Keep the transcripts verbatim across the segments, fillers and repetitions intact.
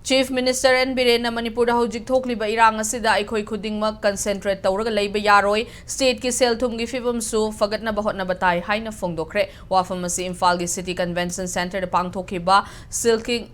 Chief Minister N Birenna ꯃꯅꯤꯄꯨꯔꯗ ꯍꯧꯖꯤꯛ ꯊꯣꯛꯂꯤꯕ ꯏꯔꯥꯡ ꯑꯁꯤꯗ ꯑꯩꯈꯣꯏ ꯈꯨꯗꯤꯡꯃꯛ concentrate ꯇꯧꯔꯒ ꯂꯩꯕ ꯌꯥꯔꯣꯏ, stateꯀꯤ ꯁꯦꯜ ꯊꯨꯝꯒꯤ ꯐꯤꯕꯝꯁꯨ ꯐꯒꯠꯅꯕ ꯍꯣꯠꯅꯕ ꯇꯥꯏ ꯍꯥꯏꯅ ꯐꯣꯡꯗꯣꯛꯈ꯭ꯔꯦ꯫ ꯋꯥꯐꯝ ꯑꯁꯤ ꯏꯝꯐꯥꯜꯒꯤ City Convention Centreꯗ ꯄꯥꯡꯊꯣꯛꯈꯤꯕ Skilling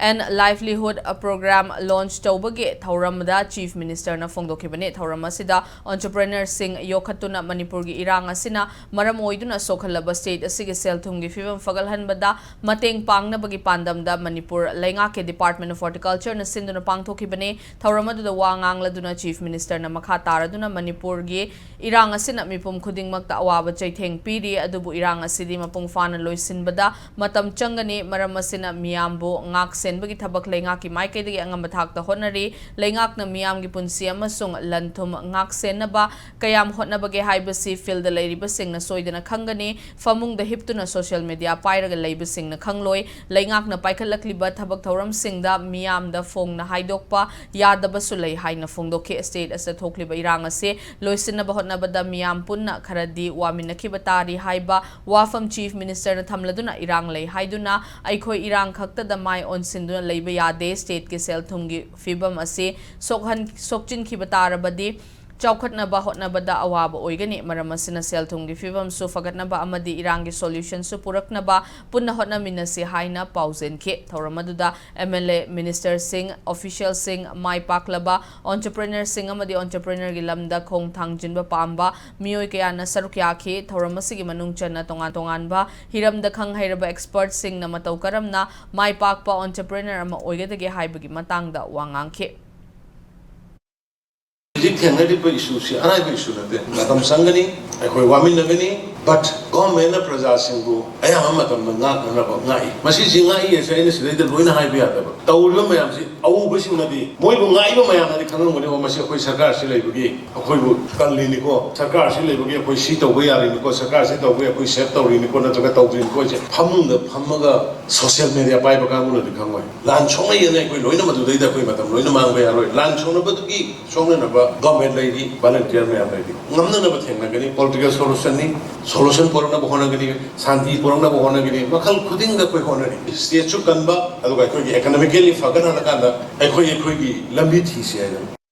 and Livelihood Programme launch ꯇꯧꯕꯒꯤ ꯊꯧꯔꯝꯗ Chief Ministerꯅ ꯐꯣꯡꯗꯣꯛꯈꯤꯕꯅꯤ꯫ ꯊꯧꯔꯝ ꯑꯁꯤꯗ entrepreneurꯁꯤꯡ ꯌꯣꯛꯈꯠꯇꯨꯅ ꯃꯅꯤꯄꯨꯔꯒꯤ ꯏꯔꯥꯡ ꯑꯁꯤꯅ ꯃꯔꯝ ꯑꯣꯏꯗꯨꯅ ꯁꯣꯛꯍꯜꯂꯕ state ꯑꯁꯤꯒꯤ ꯁꯦꯜ ꯊꯨꯝꯒꯤ ꯐꯤꯕꯝ ꯐꯒꯠꯍꯟꯕꯗ ꯃꯇꯦꯡ ꯄꯥꯡꯅꯕꯒꯤ ꯄꯥꯟꯗꯝꯗ ꯃꯅꯤꯄꯨꯔ ꯂꯩꯉꯥꯛꯀꯤ Department of Horticultureꯅ ꯁꯤꯟꯗꯨꯅ ꯄꯥꯡꯊꯣꯛꯈꯤꯕꯅꯤ꯫ ꯊꯧꯔꯝ ꯑꯗꯨꯗ ꯋꯥ ꯉꯥꯡꯂꯗꯨꯅ Chief Ministerꯅ ꯃꯈꯥ ꯇꯥꯔꯗꯨꯅ ꯃꯅꯤꯄꯨꯔꯒꯤ ꯏꯔꯥꯡ ꯑꯁꯤꯅ ꯃꯤꯄꯨꯝ ꯈꯨꯗꯤꯡꯃꯛꯇ ꯑꯋꯥꯕ ꯆꯩꯊꯦꯡ ꯄꯤꯔꯤ, ꯑꯗꯨꯕꯨ ꯏꯔꯥꯡ ꯑꯁꯤꯗꯤ ꯃꯄꯨꯡ ꯐꯥꯅ ꯂꯣꯏꯁꯤꯟꯕꯗ ꯃꯇꯝ ꯆꯪꯒꯅꯤ꯫ ꯃꯔꯝ ꯑꯁꯤꯅ ꯃꯤꯌꯥꯝꯕꯨ ꯉꯥꯛ ꯁꯦꯟꯕꯒꯤ ꯊꯕꯛ ꯂꯩꯉꯥꯛꯀꯤ ꯃꯥꯏꯀꯩꯗꯒꯤ ꯑꯉꯝꯕ ꯊꯥꯛꯇ ꯍꯣꯠꯅꯔꯤ꯫ ꯂꯩꯉꯥꯛꯅ ꯃꯤꯌꯥꯝꯒꯤ ꯄꯨꯟꯁꯤ ꯑꯃꯁꯨꯡ ꯂꯟ ꯊꯨꯝ ꯉꯥꯛ ꯁꯦꯟꯅꯕ ꯀꯌꯥꯝ ꯍꯣꯠꯅꯕꯒꯦ ꯍꯥꯏꯕꯁꯤ fieldꯗ ꯂꯩꯔꯤꯕꯁꯤꯡꯅ ꯁꯣꯏꯗꯅ ꯈꯪꯒꯅꯤ꯫ ꯐꯃꯨꯡꯗ ꯍꯤꯞꯇꯨꯅ social media ꯄꯥꯏꯔꯒ ꯂꯩꯕꯁꯤꯡꯅ ꯈꯪꯂꯣꯏ꯫ ꯂꯩꯉꯥꯛꯅ ꯄꯥꯏꯈꯠꯂꯛꯂꯤꯕ ꯊꯕꯛ ꯊꯧꯔꯝꯁꯤꯡꯗ ꯃꯤꯌꯥꯝꯗ ꯐꯣꯡꯅ ꯍꯥꯏꯗꯣꯛꯄ ꯌꯥꯗꯕꯁꯨ ꯂꯩ ꯍꯥꯏꯅ ꯐꯣꯡꯗꯣꯛꯈꯤ꯫ State ꯑꯁꯤꯗ ꯊꯣꯛꯂꯤꯕ ꯏꯔꯥꯡ ꯑꯁꯤ ꯂꯣꯏꯁꯤꯟꯅꯕ ꯍꯣꯠꯅꯕꯗ ꯃꯤꯌꯥꯝ ꯄꯨꯟꯅ ꯈꯔꯗꯤ ꯋꯥꯃꯤꯟꯅꯈꯤꯕ ꯇꯥꯔꯤ ꯍꯥꯏꯕ ꯋꯥꯐꯝ Chief Ministerꯅ ꯊꯝꯂꯗꯨꯅ, ꯏꯔꯥꯡ ꯂꯩ ꯍꯥꯏꯗꯨꯅ ꯑꯩꯈꯣꯏ ꯏꯔꯥꯡ ꯈꯛꯇꯗ ꯃꯥꯏ ꯑꯣꯟꯁꯤꯟꯗꯨꯅ ꯂꯩꯕ ꯌꯥꯗꯦ꯫ Stateꯀꯤ ꯁꯦꯜ ꯊꯨꯝꯒꯤ ꯐꯤꯕꯝ ꯑꯁꯤ ꯁꯣꯛꯍꯟ-, ꯁꯣꯛꯆꯤꯟꯈꯤꯕ ꯇꯥꯔꯕꯗꯤ ꯆꯥꯎꯈꯠꯅꯕ ꯍꯣꯠꯅꯕꯗ ꯑꯋꯥꯕ ꯑꯣꯏꯒꯅꯤ꯫ ꯃꯔꯝ ꯑꯁꯤꯅ ꯁꯦꯜ ꯊꯨꯝꯒꯤ ꯐꯤꯕꯝꯁꯨ ꯐꯒꯠꯅꯕ ꯑꯃꯗꯤ ꯏꯔꯥꯡꯒꯤ solutionꯁꯨ ꯄꯨꯔꯛꯅꯕ ꯄꯨꯟꯅ ꯍꯣꯠꯅꯃꯤꯟꯅꯁꯤ ꯍꯥꯏꯅ ꯄꯥꯎꯖꯦꯟꯈꯤ꯫ ꯊꯧꯔꯝ ꯑꯗꯨꯗ MLA, ministerꯁꯤꯡ, officialꯁꯤꯡ, ꯃꯥꯏ ꯄꯥꯛꯂꯕ entrepreneurꯁꯤꯡ ꯑꯃꯗꯤ entrepreneurꯒꯤ ꯂꯝꯗ ꯈꯣꯡ ꯊꯥꯡꯖꯤꯟꯕ ꯄꯥꯝꯕ ꯃꯤꯑꯣꯏ ꯀꯌꯥꯅ ꯁꯔꯨꯛ ꯌꯥꯈꯤ꯫ ꯊꯧꯔꯝ ꯑꯁꯤꯒꯤ ꯃꯅꯨꯡ ꯆꯟꯅ ꯇꯣꯉꯥꯟ ꯇꯣꯉꯥꯟꯕ ꯍꯤꯔꯝꯗ ꯈꯪ ꯍꯩꯔꯕ expertꯁꯤꯡꯅ ꯃꯇꯧ ꯀꯔꯝꯅ ꯃꯥꯏ ꯄꯥꯛꯄ entrepreneur ꯑꯃ ꯑꯣꯏꯒꯗꯒꯦ ꯍꯥꯏꯕꯒꯤ ꯃꯇꯥꯡꯗ ꯋꯥ ꯉꯥꯡꯈꯤ꯫ ꯍꯧꯖꯤꯛ ꯊꯦꯡꯅꯔꯤꯕ issueꯁꯤ ꯑꯔꯥꯏꯕ issue ꯅꯠꯇꯦ꯫ ꯃꯇꯝ ꯆꯪꯒꯅꯤ, ꯑꯩꯈꯣꯏ ꯋꯥꯃꯤꯟꯅꯒꯅꯤ, but governmentꯅ ꯄ꯭ꯔꯖꯥꯁꯤꯡꯕꯨ ꯑꯌꯥꯝꯕ ꯃꯇꯝꯗ ꯉꯥꯛꯅꯅꯕ ꯉꯥꯛꯏ꯫ ꯃꯁꯤꯁꯤ ꯉꯥꯛꯏ ꯍꯥꯏꯁꯦ ꯑꯩꯅ ꯁꯤꯗꯩꯗ ꯂꯣꯏꯅ ꯍꯥꯏꯕ ꯌꯥꯗꯕ꯫ ꯇꯧꯔꯤꯕ ꯃꯌꯥꯝꯁꯤ ꯑꯎꯕꯁꯤꯡꯅꯗꯤ, ꯃꯣꯏꯕꯨ ꯉꯥꯛꯏꯕ ꯃꯌꯥꯝꯅꯗꯤ ꯈꯪꯉꯝꯒꯅꯤꯀꯣ, ꯃꯁꯤ ꯑꯩꯈꯣꯏ ꯁꯔꯀꯥꯔꯁꯤ ꯂꯩꯕꯒꯤ ꯑꯩꯈꯣꯏꯕꯨ ꯀꯜꯂꯤꯅꯤꯀꯣ, ꯁꯔꯀꯥꯔꯁꯤ ꯂꯩꯕꯒꯤ ꯑꯩꯈꯣꯏ ꯁꯤ ꯇꯧꯕ ꯌꯥꯔꯤꯅꯤꯀꯣ, ꯁꯔꯀꯥꯔꯁꯤ ꯇꯧꯕꯒꯤ ꯑꯩꯈꯣꯏ save ꯇꯧꯔꯤꯅꯤꯀꯣ, ꯅꯠꯇ꯭ꯔꯒ ꯇꯧꯗ꯭ꯔꯤꯅꯤꯀꯣ ꯍꯥꯏꯁꯦ ꯐꯃꯨꯡꯗ ꯐꯝꯃꯒ social media ꯄꯥꯏꯕ ꯀꯥꯡꯕꯨꯅꯗꯤ ꯈꯪꯉꯣꯏ꯫ ꯂꯥꯟ ꯁꯣꯛꯅꯩꯌꯦꯅ ꯑꯩꯈꯣꯏ ꯂꯣꯏꯅ ꯃꯗꯨꯗꯩꯗ ꯑꯩꯈꯣꯏ ꯃꯇꯝ ꯂꯣꯏꯅ ꯃꯥꯡꯕ ꯌꯥꯔꯣꯏ꯫ ꯂꯥꯟ ꯁꯣꯛꯅꯕꯗꯨꯒꯤ ꯁꯣꯛꯅꯅꯕ government ꯂꯩꯔꯤ, volunteer ꯃꯌꯥꯝ ꯂꯩꯔꯤ꯫ ꯉꯝꯅꯅꯕ ꯊꯦꯡꯅꯒꯅꯤ꯫ Political solutionꯅꯤ, ꯁꯣꯂꯨꯁꯟ ꯄꯨꯔꯛꯅꯕ ꯍꯣꯠꯅꯒꯅꯤ, ꯁꯥꯟꯇꯤ ꯄꯨꯔꯛꯅꯕ ꯍꯣꯠꯅꯒꯅꯤ, ꯃꯈꯜ ꯈꯨꯗꯤꯡꯗ ꯑꯩꯈꯣꯏ ꯍꯣꯠꯅꯔꯤ꯫ ꯁ꯭ꯇꯦꯠꯁꯨ ꯀꯟꯕ, ꯑꯗꯨꯒ ꯑꯩꯈꯣꯏꯒꯤ ꯏꯀꯣꯅꯣꯃꯤꯀꯦꯜꯂꯤ ꯐꯒꯠꯍꯜꯂꯀꯥꯟꯗ ꯑꯩꯈꯣꯏ ꯑꯩꯈꯣꯏꯒꯤ ꯂꯝꯕꯤ ꯊꯤꯁꯤ ꯍꯥꯏꯗꯅ꯫